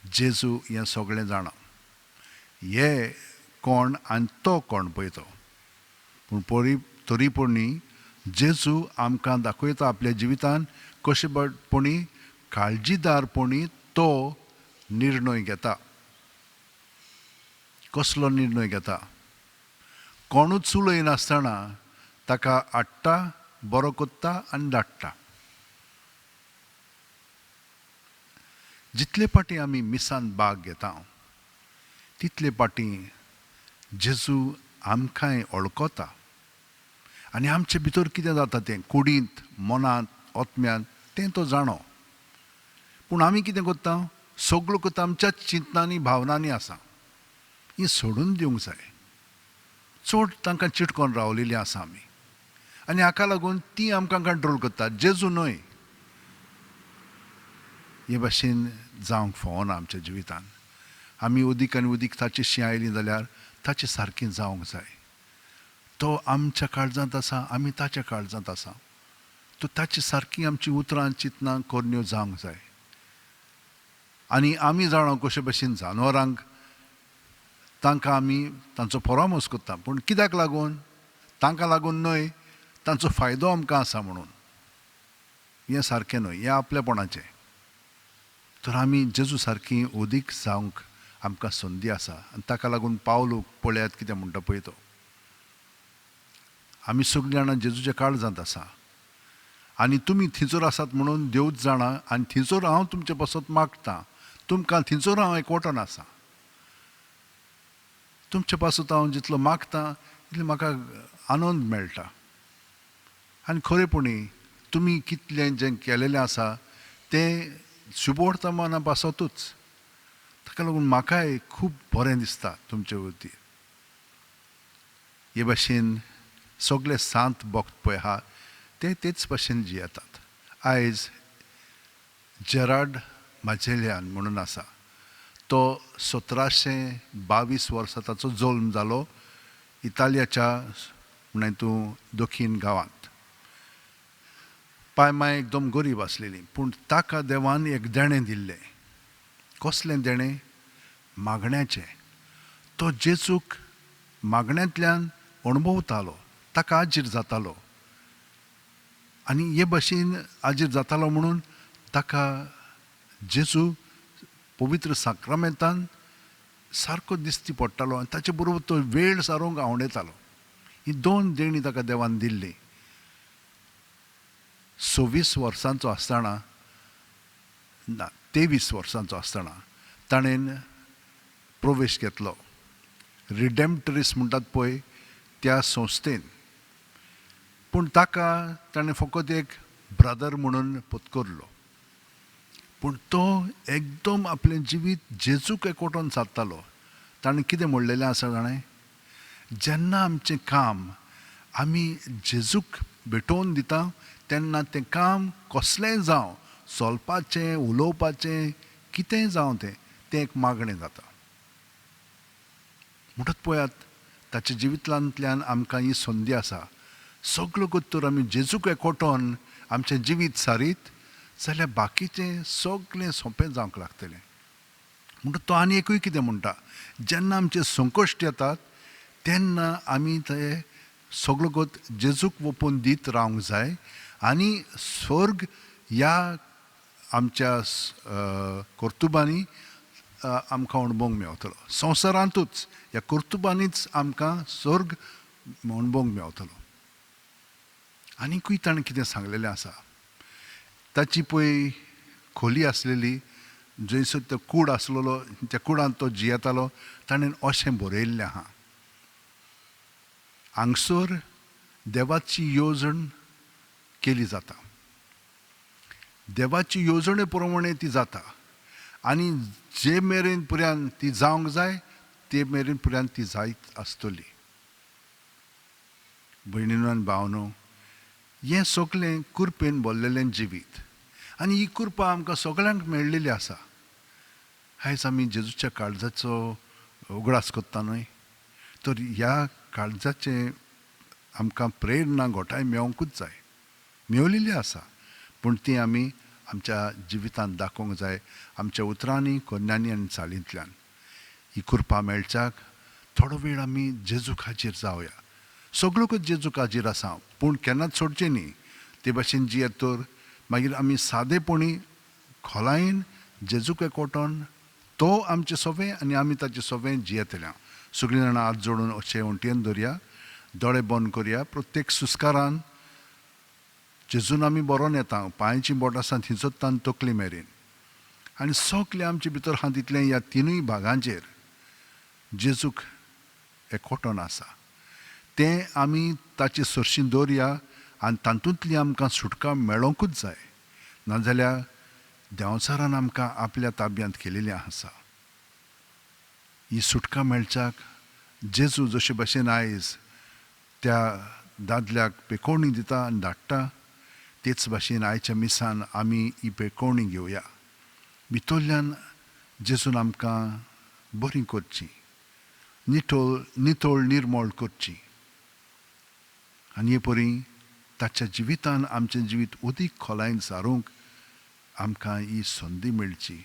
जेजू हें सगळें जाणा, हे कोण आनी तो कोण पळय तो. पूण परी तरी पूण जेजू आमकां दाखयता आपल्या जिवितान कशें पणी काळजीदारपणी तो निर्णय घेता. कसलो निर्णय घेता? कोणूच उलयनासतना ताका हाडटा, बरो कोत्ता आनी धाडटा. जितले फाटीं आमी मिसान भाग घेता तितले फाटीं जेजू आमकांय वळखता आनी आमचे भितर कितें जाता तें कुडींत, मनांत, आत्म्यांत तें तो जाणो. पूण आमी कितें करता? सगळो करता आमच्याच चिंतनांनी भावनांनी आसा. ही सोडून दिवंक जाय. चड तांकां चिटकोन रावलेलीं आसा आमी आनी हाका लागून ती आमकां कंट्रोल करता, जेजू न्हय. हे भाशेन जावंक फावना आमच्या जिवितान. आमी उदीक आनी उदीक ताची शी आयली जाल्यार ताचे सारकें जावंक जाय. तो आमच्या काळजांत आसा, आमी ताच्या काळजांत आसा. तो ताची सारकी आमची उतरां चिंतनां करण्यो जावंक जाय. आनी आमी जाणा कशे भशेन जानवरांक तांकां आमी तांचो परामर्श करता, पूण कित्याक लागून? तांकां लागून न्हय, तांचो फायदो आमकां आसा म्हणून. हें सारकें न्हय, हें आपलेपणाचें. तर आमी जेजू सारकी उदीक जावंक आमकां संदी आसा आनी ताका लागून पावलो पळयात कितें म्हणटा पळय तो. आमी सगळीं जाणां जेजूच्या काळजांत आसा आनी तुमी थंयसर आसात म्हणून देवूच जाणा आनी थंयसर हांव तुमचे पासत मागतां, तुमकां थंयसर हांव एकवटन आसा. तुमचे पासत हांव जितलो मागतां तितलो म्हाका आनंद मेळटा. आनी खरेपणी तुमी कितलें जें केलेलें आसा तें शुभवर्तमाना पासतूच, ताका लागून म्हाकाय खूब बरें दिसता तुमचे वतीन. हे भाशेन सगळे सांत भक्त पळय आहा ते तेच भाशेन जियेतात. आयज जेराड माजेल्यान म्हणून आसा, तो 1722 वर्सां ताचो जल्म जालो इतालियाच्या म्हणून तूं दक्षीण गांवांत. पाय माय एकदम गरीब आसलेली, पूण ताका देवान एक देणें दिल्लें. कसलें देणें? मागण्याचें. तो जेजूक मागण्यांतल्यान अणभवतालो, ताका आजीर जातालो आनी हे भाशेन आजीर जातालो म्हणून ताका जेजू पवित्र साक्रामेंतान सारको दिसती पडटालो आनी ताचे बरोबर तो वेळ सारोवंक आवडटालो. ही दोन देणीं ताका देवान दिल्ली. 26 वर्सांचो आसतना, ना 23 वर्सांचो आसतना ताणें प्रवेश घेतलो रिडेम्प्टरीस म्हणटात पळय त्या संस्थेन. पूण ताका ताणें फकत एक ब्रदर म्हणून पत्करलो, पूण तो एकदम आपलें जिवीत जेजूक एकवटोन सादतालो. ताणें कितें म्हणलेलें आसा जाणें, जेन्ना आमचें काम आमी जेजूक भेटोवन दिता तेन्ना तें काम कसलेंय जावं, चलपाचें, उलोवपाचें, कितेंय जावं, तें तें एक मागणें जाता. म्हणटच पळयात ताच्या जिवितांतल्यान आमकां ही संदी आसा. सगळो तर आमी जेजूक एकवटोन आमचें जिवीत सारीत जाल्यार बाकीचें सगळें सोंपें जावंक लागतलें. म्हणटा तो आनी एकूय कितें म्हणटा, जेन्ना आमचे संकश्ट येतात तेन्ना आमी ते सगळो गोत जेजूक वोपून दीत रावंक जाय आनी स्वर्ग ह्या आमच्या कर्तुबांनी आमकां अणभवंक मेवतलो. संवसारांतूच ह्या कर्तुबांनीच आमकां स्वर्ग अणभवंक मेवतलो. आनीकूय ताणें कितें सांगलेलें आसा, ताची पळय खोली आसलेली जंयसर तो कूड आसलेलो त्या कुडांत तो जियेतालो. ताणें अशें बरयल्लें आहा, हांगसर देवाची येवजण केली जाता, देवाची येवजणे प्रमाणे ती जाता आनी जे मेरेन पर्यंत ती जावंक जाय ते मेरेन पर्यंत ती जायत आसतली. भयणीनो आनी भावनो, हें सगळें कृपेन भरलेलें जिवीत आनी ही कृपा आमकां सगळ्यांक मेळ्ळेली आसा. आयज आमी जेजूच्या काळजाचो उगडास करता न्हय, तर ह्या काळजाचें आमकां प्रेरणा घोटाय मेळोंकूच जाय, मेवलेली आसा, पूण ती आमी आमच्या जिवितांत दाखोवंक जाय, आमच्या उतरांनी, कोन्यांनी आनी चालींतल्यान. ही कृपा मेळच्याक थोडो वेळ आमी जेजूक हाजीर जावया. सगळोकूच जेजूक हाजीर आसा, पूण केन्नाच सोडचें न्ही. ते भाशेन जियेत तर मागीर आमी सादेपणी खोलायेन जेजूक एकवटोन तो आमचें सोवें आनी आमी ताचें सोवें जियेतल्या. सगळीं जाणां हात जोडून अशें वण्टीन धरया, दोळे बंद करया. प्रत्येक सुस्कारान जेजून आमी बरोवन येता, पांयची बोट आसा थिंचोत्तान तकली मेरेन, आनी सगळें आमचे भितर आहा तितलें ह्या तिनूय भागांचेर जेजूक एकवटोन आसा. तें आमी ताचे सरशीं दवरया आनी तातूंतली आमकां सुटका मेळोंकूच जाय, नाजाल्यार देंवचारान आमकां आपल्या ताब्यांत केलेलें आसा. ही सुटका मेळच्याक जेजू जशे भाशेन आयज त्या दादल्याक पेकोवणी दिता आनी धाडटा, तेच भाशेन आयच्या मिसान आमी ही पेकोवणी घेवया. भितरल्यान जेजून आमकां बरी करची, नितळ नितळ निर्मळ करची, आनी हे परी ताच्या जिवितान आमचें जिवीत अदीक खोलायेन सारूंक आमकां ही संदी मेळची.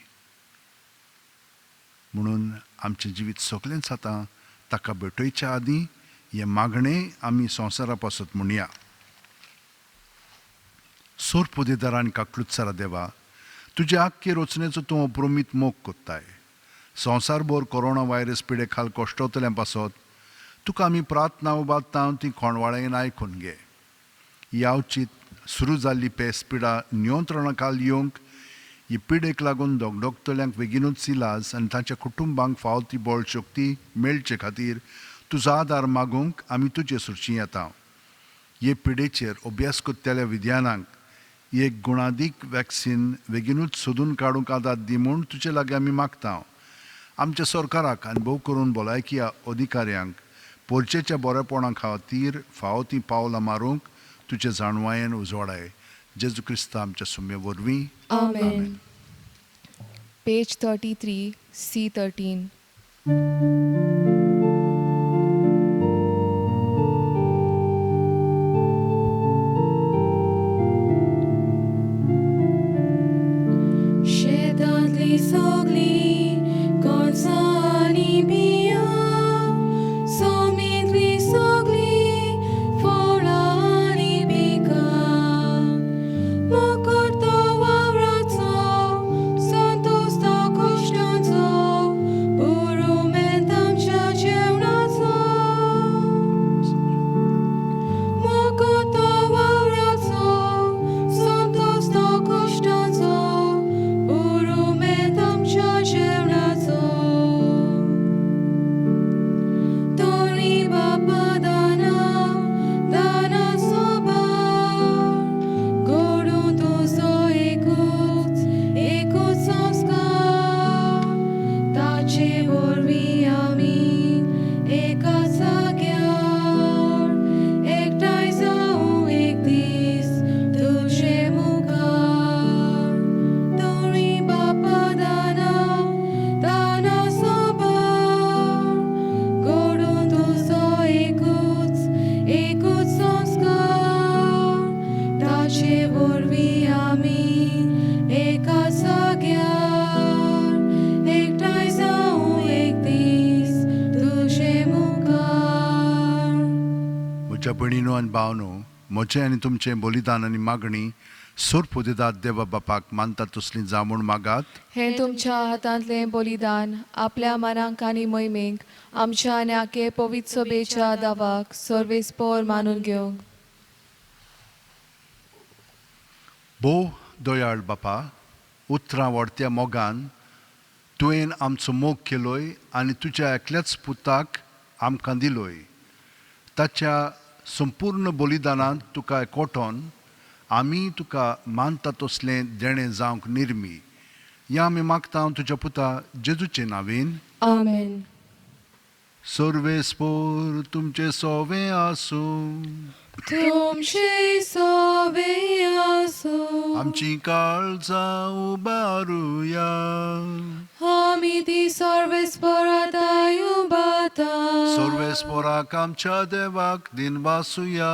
म्हणून आमचें जिवीत सगळेंच आतां ताका भेटयच्या आदीं हें मागणें आमी संवसारा पासत म्हणया. सोरपुदेदार आनी काकलुत्सरा देवा, तुजे आख्खे रचनेचो तूं अप्रमीत मोग कोत्ताय. संवसारभर कोरोना व्हायरस पिडे खाल कश्टवतल्यां पासत तुका आमी प्रार्थना उबारता, ती खोणवाळेन आयकून घे. ही आवचीत सुरू जाल्ली पेस पिडा नियंत्रणा खाल येवंक, ही पिडेक लागून दोगदोगतल्यांक बेगीनूच इलाज आनी तांच्या कुटुंबांक फावो ती बळ शक्ती मेळचे खातीर तुजो आदार मागूंक आमी तुजे सुरशी येता. हे पिडेचेर अभ्यास करतल्या विज्ञानांक एक गुणादीक वॅक्सीन बेगीनूच सोदून काडूंक आदार दी म्हूण तुजे लागीं आमी मागता. आमच्या सरकाराक आनी भोव करून भलायकी अधिकाऱ्यांक पोरचेच्या बरेपणा खातीर फावो तीं पावलां मारूंक तुजे जाणवायेन उजवाडाय. जेजू क्रिस्ता आमच्या सुम्ये वरवीं, आमेन. Page 33, C13. शेतांतली सगळी कणसां आनी बियां, सोमींतली सगळी फळां आनी पिकां, मोग तो वावराचो, संतोश तो कश्टांचो, पुरुमेंत आमच्या जेवणाचो. मोग तो वावराचो, संतोश तो कश्टांचो, पुरुमेंत आमच्या जेवणाचो. तोरी बापा दाना दाना सोबार, गोडूं तुजो एकूच एकूच संस्कार, ताचे वरवीं आमी एका जाग्यार एकठांय जावं एक दीस तुजे मुखार. तोरी बापा दाना दाना सोबार, गोडूं तुजो एकूच एकूच संस्कार, ताचे वरवीं आमी एका जाग्यार एकठांय जावं एक दीस तुजे मुखार. म्हज्या भयणीनो आनी भावनो, म्हजें आनी तुमचें बलिदान आनी मागणी सोरपुदेदाद देवा बापाक मानता तसली जावं म्हूण मागात. हें तुमच्या हातांतलें बलिदान आपल्या मनांक आनी मोहिमेक आमच्या आनी आखे पवित्र सभेच्या दावाक सर्वेस्पोर मानून घेवंक. भोव दयाळ बापा, उतरां व्हडत्या मोगान तुवें आमचो मोग केलोय आनी तुज्या एकल्याच पुताक आमकां दिलोय. ताच्या संपूर्ण बलिदानांत तुका एकवटोन आमी तुका मानता तसलें देणें जावंक निर्मी. ह्या आमी मागता तुज्या पुता जेजूचे नांवेन. आमेन. सर्वेस्पोर तुमचें सोवें आसूं. तुमचे सोबे आसूं. आमची काळजां उबारुया. आमी ती सर्वेस्पोराताय उबाता. सर्वेस्पोराक आमच्या देवाक दिनवासुया.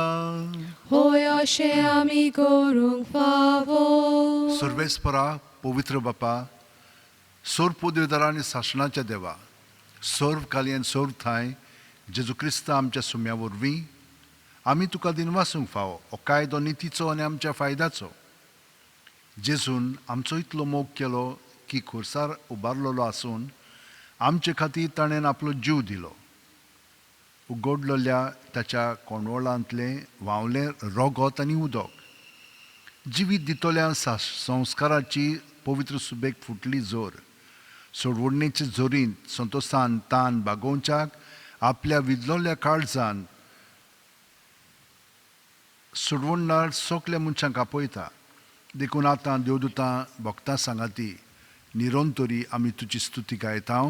होय अशें आमी करूंक फावो. सर्वेस्परा, पवित्र बापा, सर्व पदवेदारा आनी सासणाच्या देवा, सर्व काली आनी सर्व थांय जेजू क्रिस्ता आमच्या सुम्या वरवीं आमी तुका दिनवासूंक फावो. हो कायदो नितीचो आनी आमच्या फायद्याचो. जेजून आमचो इतलो मोग केलो की खुर्सार उबारलेलो आसून आमचे खातीर ताणें आपलो जीव दिलो. उगडलेल्या ताच्या कोंडवळांतलें व्हांवलें रगत आनी उदक जिवीत दितल्या संस्काराची पवित्र सुबेक फुटली जोर. सोडवणेचे जोरींत संतोसान तान बागोवच्याक आपल्या विदलोल्या काळजान सोडवणदार सगल्या मनशांक आपयता. देखून आतां देवदूतां भक्तां सांगाती निरंतरी आमी तुजी स्तुती गायता.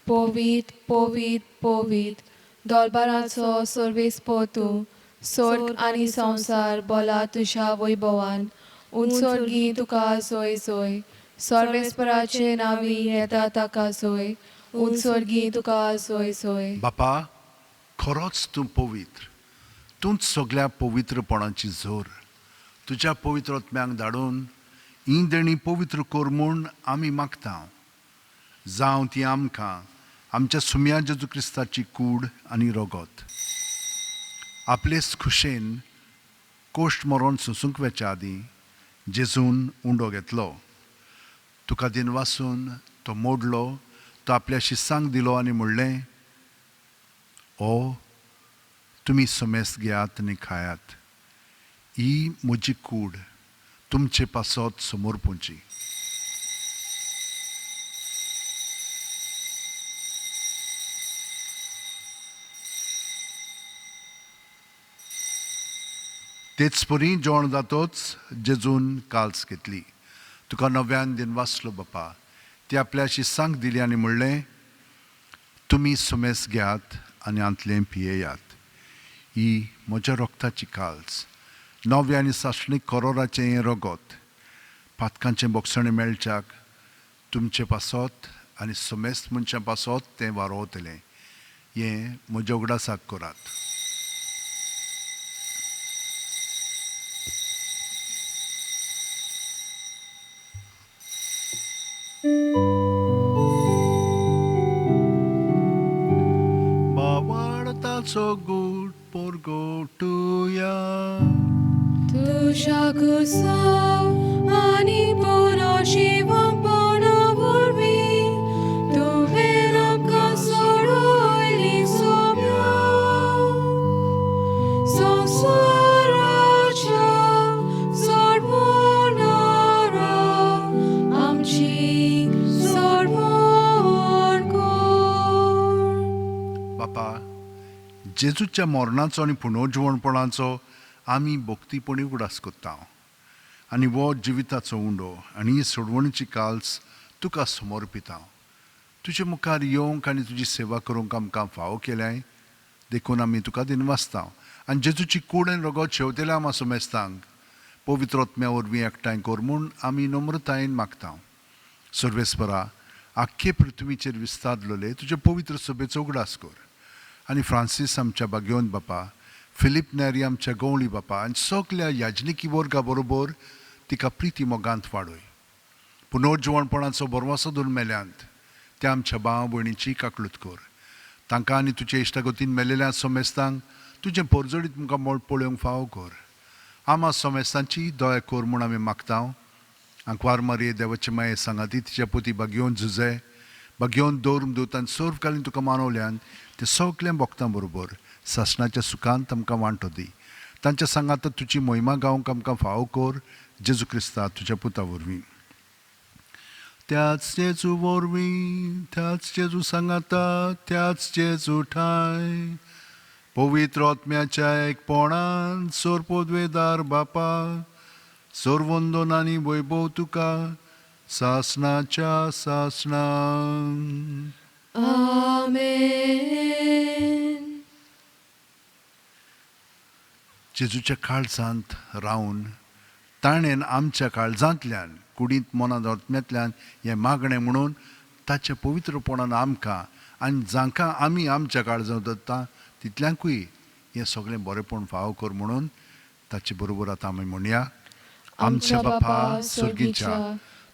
पवीत पवीत पवीत दरबाराचो सर्वेस्पोर तूं, स्वर्ग आनी संवसार बोला तुज्या वैभवान. उंचोर्गी तुका सोय सोय, सर्वेस्पराचे नांवी येता ताका सोय, उंचोर्गी तुका सोय सोय. बापा, खरोच तूं पवित्र, तूंच सगल्या पवित्रपणाची जोर. तुज्या पवित्र आत्म्यांक धाडून ही देणी पवित्र कर म्हूण आमी मागता. जावं ती आमकां आमच्या सुम्या जेजू क्रिस्ताची कूड आनी रगत. आपलेच खुशेन कोश्ट मरण सोंसूंक वेच्या आदीं जेजून उंडो घेतलो, तुका दिनवासून तो मोडलो, तो आपल्या शिसांक दिलो आनी म्हणलें, ओ तुमी समेस्त घेयात आनी खायात, ही म्हजी कूड तुमचे पासत समर्पूंची. तेच परी जेवण जातोच जेजून काल्स घेतली, तुका नव्यान दिनवासलो बापा, ती आपल्या शिसांक दिली आनी म्हणलें, तुमी सुमेस घेयात आनी हांतलें पियेयात, ही म्हज्या रक्ताची काल्स, नव्या आनी सासणीक करोराचें हें रगत, पातकांचें बोगसणें मेळच्याक तुमचे पासत आनी समेस्त मनशां पासत तें वारोवतलें. हें म्हज्या उगडासाक करात. बावाडताचो गूट पोरगोटुया. तुज्या कुसाव आनी पुनर्जिवपणा वरवीं तुवें आमकां सोडयली सोम्या. संवसाराच्या सोडवणारा आमची सोडवण कर. बापा, जेजूच्या मरणाचो आनी पुनर्जिवणपणाचो आमी भक्तीपणी उगडास करता आनी हो जिविताचो उंडो आनी ही सोडवणीची काल्स तुका समर्पिता. तुजे मुखार येवंक आनी तुजी सेवा करूंक आमकां फावो केल्याय देखून आमी तुका दिनवासता आनी जेजूची कूड आनी रगत शेवतेल्या आमा समेस्तांक पवित्र आत्म्या वरवीं एकठांय कर म्हूण आमी नम्रतायेन मागता. सर्वेस्परा, आख्खे पृथ्वीचेर विस्तारलेले तुजे पवित्र सभेचो उगडास कर आनी फ्रांसीस आमच्या बागेवन बापा, फिलीप नेरी आमच्या गवळी बापा आनी सगल्या याजनिकी वर्गा बरोबर तिका प्रिती मोगांत वाडय. पुनर्जिवणपणाचो बरवासो धरून मेल्यांत त्या आमच्या भाव भयणीची काकळूत कर. तांकां आनी तुजे इश्टागतीन मेलेल्या समेस्तांक तुजें परजळीत मुखार मोड पळोवंक फावो कर. आमा समेस्तांची दया कर म्हूण आमी मागता. आंकवार मारये देवाचे माये सांगाती तिच्या पोती बागेवन झुजे बागेवन दवरून दवतान सर्वकालीन तुका मानवल्यान ते सगल्या भक्तां बरोबर सासणाच्या सुखांत आमकां वांटो दी. तांच्या सांगात तुजी मोहिमा गावंक आमकां फावो कर जेजू क्रिस्ता तुज्या पुता वरवीं. त्याच जेजू वरवीं, त्याच जेजू सांगाता, त्याच जेजू ठांय पवित्र आत्म्याच्या एकपणान सोरपोदवेदार बापा, सर्वंदन आनी वैभव तुका सासणाच्या सासणान. आमेन. जेजूच्या काळजांत रावन ताणें आमच्या काळजांतल्यान कुडींत मनांत आत्म्यांतल्यान हें मागणें म्हणून ताच्या पवित्रपणान आमकां आनी जांकां आमी आमच्या काळजांत दवरता तितल्यांकूय हें सगळें बरेंपण फावो कर म्हणून ताचे बरोबर आतां आमी म्हणया. आमच्या बापा सर्गीच्या,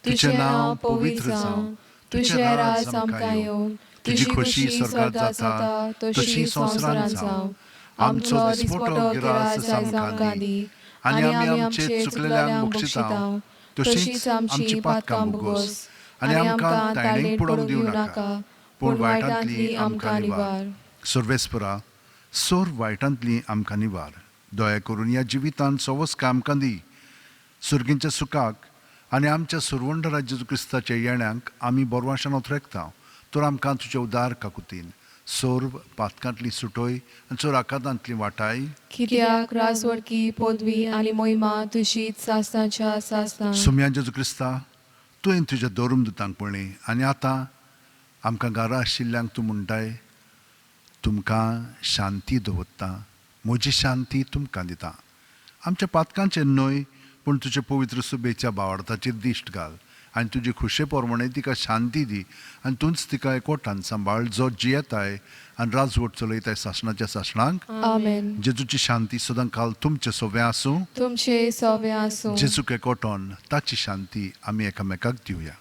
तुजें नांव पवित्र जावं, तुजें राज आमकां येवं, तुजी खोशी स्वर्गात जाता तशी संवसारांत जावं. आमचो दिसपटो गिरास आमकां दी आनी आमी आमचे चुकलेल्यांक बक्षिता तशीच आमची पातकां भोगोस आनी आमकां ताणेक पडोवंक दिवं नाका, पूण वायटांतली आमकां निवार. सर्वेस्परा, सर्व वायटांतली आमकां निवार. दया करून ह्या जिवितांत सवस्क आमकां दी. सर्गींच्या सुखाक आनी आमच्या सुरवंडरा जेजू क्रिस्ताच्या येण्याक आमी बरवाशान ओथरेकता. तर आमकां तुज्या उदार काकुतीन सर्व पातकांतली सुटोय आनी चोर आकादांतली वाटाय. कित्याक राजवडकी पदवी आनी मोहिमा तुजीच सासणाच्या सासणां. सोम्या जेजू क्रिस्ता, तुवें तुज्या धर्म दुतांक पळय आनी आतां आमकां घरा आशिल्ल्यांक तूं म्हणटाय, तुमकां शांती दवरता, म्हजी शांती तुमकां दिता. आमच्या पातकांचेर न्हय पूण तुजे पवित्र सुबेच्या बावडताचेर दिश्ट घाल आनी तुजे खुशे प्रमाणे तिका शांती दी आनी तूंच तिका एकवटान सांबाळ, जो जियेताय आनी राजवट चलयताय सासणाच्या सासणांक. आमेन. जेजूची शांती सदां काल तुमचें सोवें आसूं. तुमचे सोवे आसूं. जेजूक एकवटोन ताची शांती आमी एकामेकाक दिवया.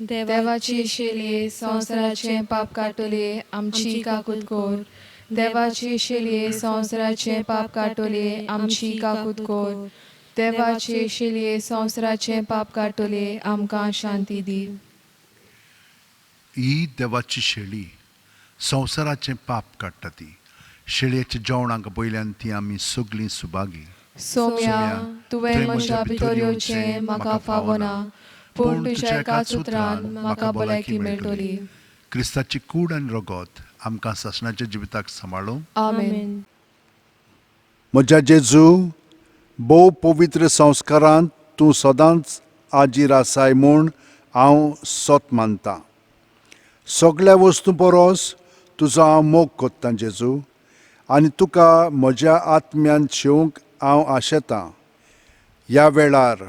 देवाची शेलये संवसाराचें पाप काडटले आमची काकूत कोर. देवाची शेलये संवसाराचें पाप काडटले आमची काकूत कोर. देवाची शेलये संवसाराचें पाप काडटले आमकां शांती दी. ही देवाची शेळी संवसाराचें पाप काडटा. ती शेळयेच्या जेवणाक पयल्यान ती आमी सगळीं सुभागी. सोम्या, तुवें म्हज्या भितर येवचें म्हाका फावना, पूण तुज्या एकाच उतरान म्हाका भलायकी मेळटली. क्रिस्ताची कूड आनी रगत आमकां सासणाच्या जिविताक सांबाळूं. आमेन. म्हज्या जेजू, भोव पवित्र संस्कारांत तूं सदांच आजीर आसाय म्हूण हांव सत मानतां. सगळ्या वस्तूं परस तुजो हांव मोग कोत्तां जेजू, आनी तुका म्हज्या आत्म्यान शेवंक हांव आशेतां. ह्या वेळार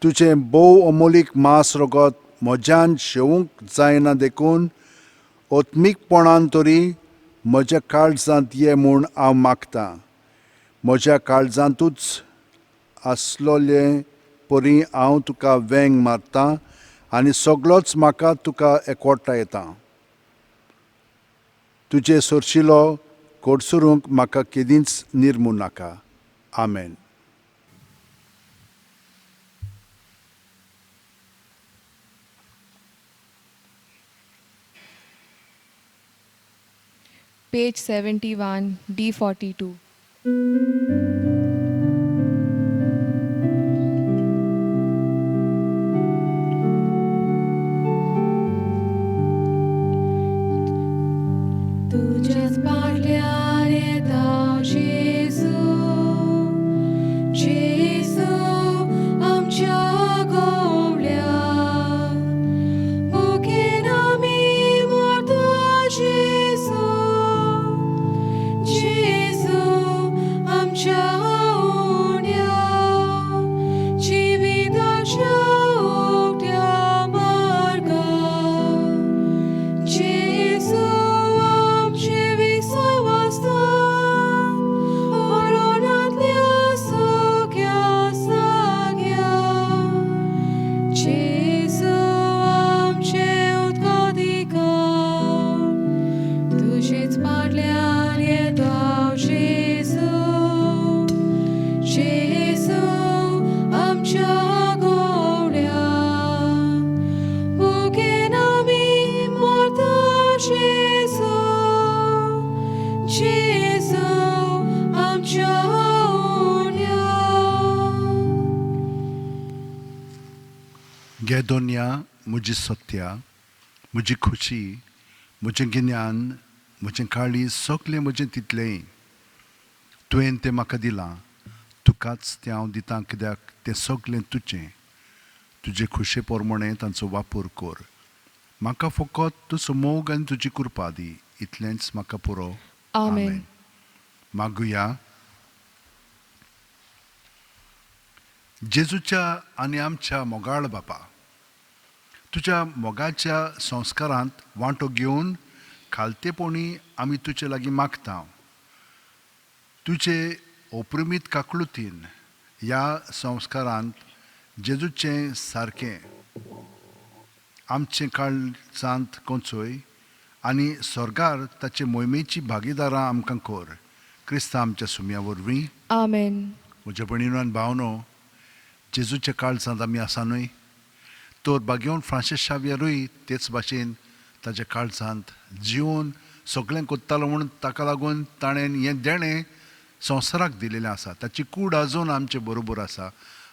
तुजें भोव अमोलीक मांस रगत म्हज्यान शेवंक जायना देखून आत्मीकपणान तरी म्हज्या काळजांत ये म्हूण हांव मागतां. म्हज्या काळजांतूच आसलोले परी हांव तुका वेंग मारतां आनी सगळोच म्हाका तुका एकवटायता. तुजे सरशिलो कोडसरूंक म्हाका केदींच निर्मू नाका. आमेन. Page 71, D42. तुझ्याच पाटल्यान येता जेजू, जेजू आमच्या गोवल्या. भुकेन आमी मरता जेजू, जेजू आमच्या उण्या. जिविताच्या उकत्या मार्गार जेजू आमचे विसवासता, मरणांतल्या सुख्या जाग्यार. जेजू आमचे उदकाधिकार, तुजेच फाटल्यान येता जेजू, जेजू आमच्या गोवड्या. भुकेन आमी मरता जेजू, जेजू आमच्या उण्या. गे दोनया, म्हजी सत्या, म्हजी खुशी, म्हजें गिन्यान, म्हजें काळीज, सगळें म्हजें तितलेंय तुवें तें म्हाका दिलां. तुकाच तें हांव दितां, कित्याक तें सगळें तुजें. तुजे खुशे प्रमाणे तांचो वापर कर. म्हाका फकत तुजो मोग आनी तुजी कृपा दी, इतलेंच म्हाका पुरो. आमेन. मागुया. जेजूच्या आनी आमच्या मोगाळ बापा, तुज्या मोगाच्या संस्कारांत वांटो घेवन खालतेपणी आमी तुजे लागीं मागता. तुजे ओप्रमीत काकळुतीन ह्या संस्कारांत जेजूचें सारकें आमचें काळजांत कोंचोय आनी स्वर्गार ताचे मोहिमेची भागीदारां आमकां कर, क्रिस्ता आमच्या सुम्या वरवीं. आमेन. म्हज्या भयणीनो आनी भावनो, जेजूच्या काळजांत आमी आसा न्हय, तर बागेवन फ्रांसीस शावियरूय तेच भाशेन ताच्या काळजांत जिवन सगळें कोत्तालो म्हूण ताका लागून ताणें हें देणें संवसाराक दिलेलें आसा. ताची कूड आजून आमचे बरोबर आसा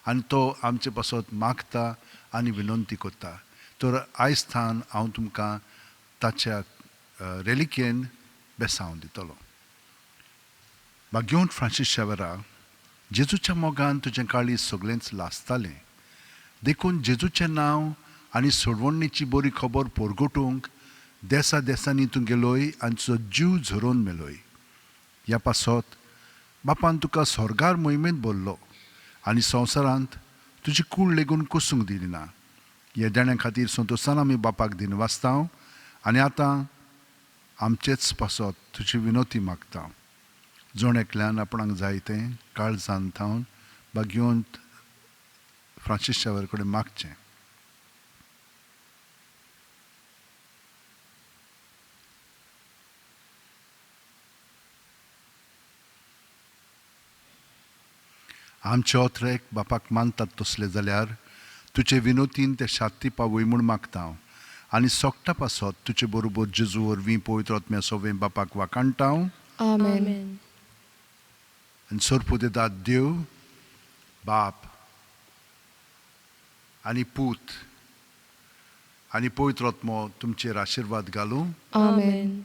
आनी तो आमचे पासत मागता आनी विनंती करता. तर आयज थावन हांव तुमकां ताच्या रेलिकेन बेसांव दितलो. बागेवन फ्रांसीस शावेरा, जेजूच्या मोगान तुजें काळीज सगळेंच लासतालें, देखून जेजूचें नांव आनी सोडवणीची बरी खबर परगटूंक देसा देसांनी तूं गेलोय आनी तुजो जीव झरोवन मेलोय. ह्या पासत बापान तुका स्वर्गार मोहिमेंत भरलो आनी संवसारांत तुजी कूड लेगून कोसूंक दिली ना. ह्या देण्या खातीर संतोशान आमी बापाक दिनवासता आनी आतां आमचेच पासत तुजी विनोती मागता. जण एकल्यान आपणाक जाय तें काळजान थावन बागेवंत फ्रांसीस शावर कडेन मागचें. आमचे ओत्रेक बापाक मानतात तसले जाल्यार तुजे विनोतीन ते शाती पावय म्हूण मागता हांव आनी सोगटा पासत तुजे बरोबर जेजू वरवीं पवित्र आत्म्या सोवें बापाक वाखाणटा हांव. आमेन. आनी सोरपुदेदाद देव बाप आनी पूत आनी पवित्र आत्मो तुमचेर आशिर्वाद घालूं. आमेन.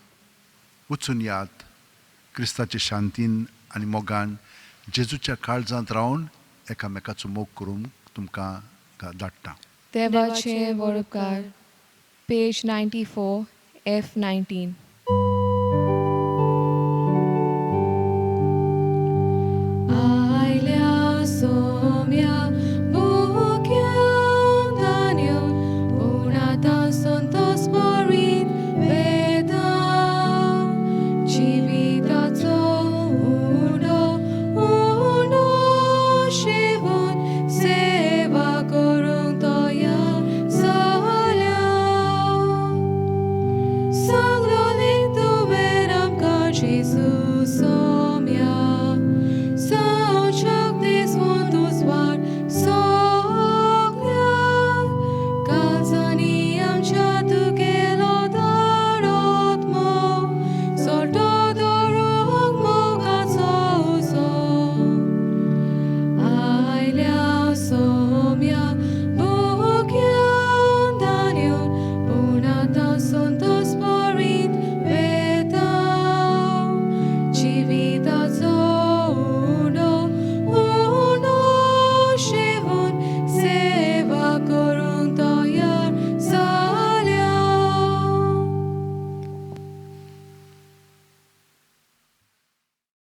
वचून यात क्रिस्ताचे शांतीन आनी मोगान जेजूच्या काळजांत रावन एकामेकाचो मोग करूंक तुमकां धाडटा. देवाचे वळपकार. पेज 94 F 19.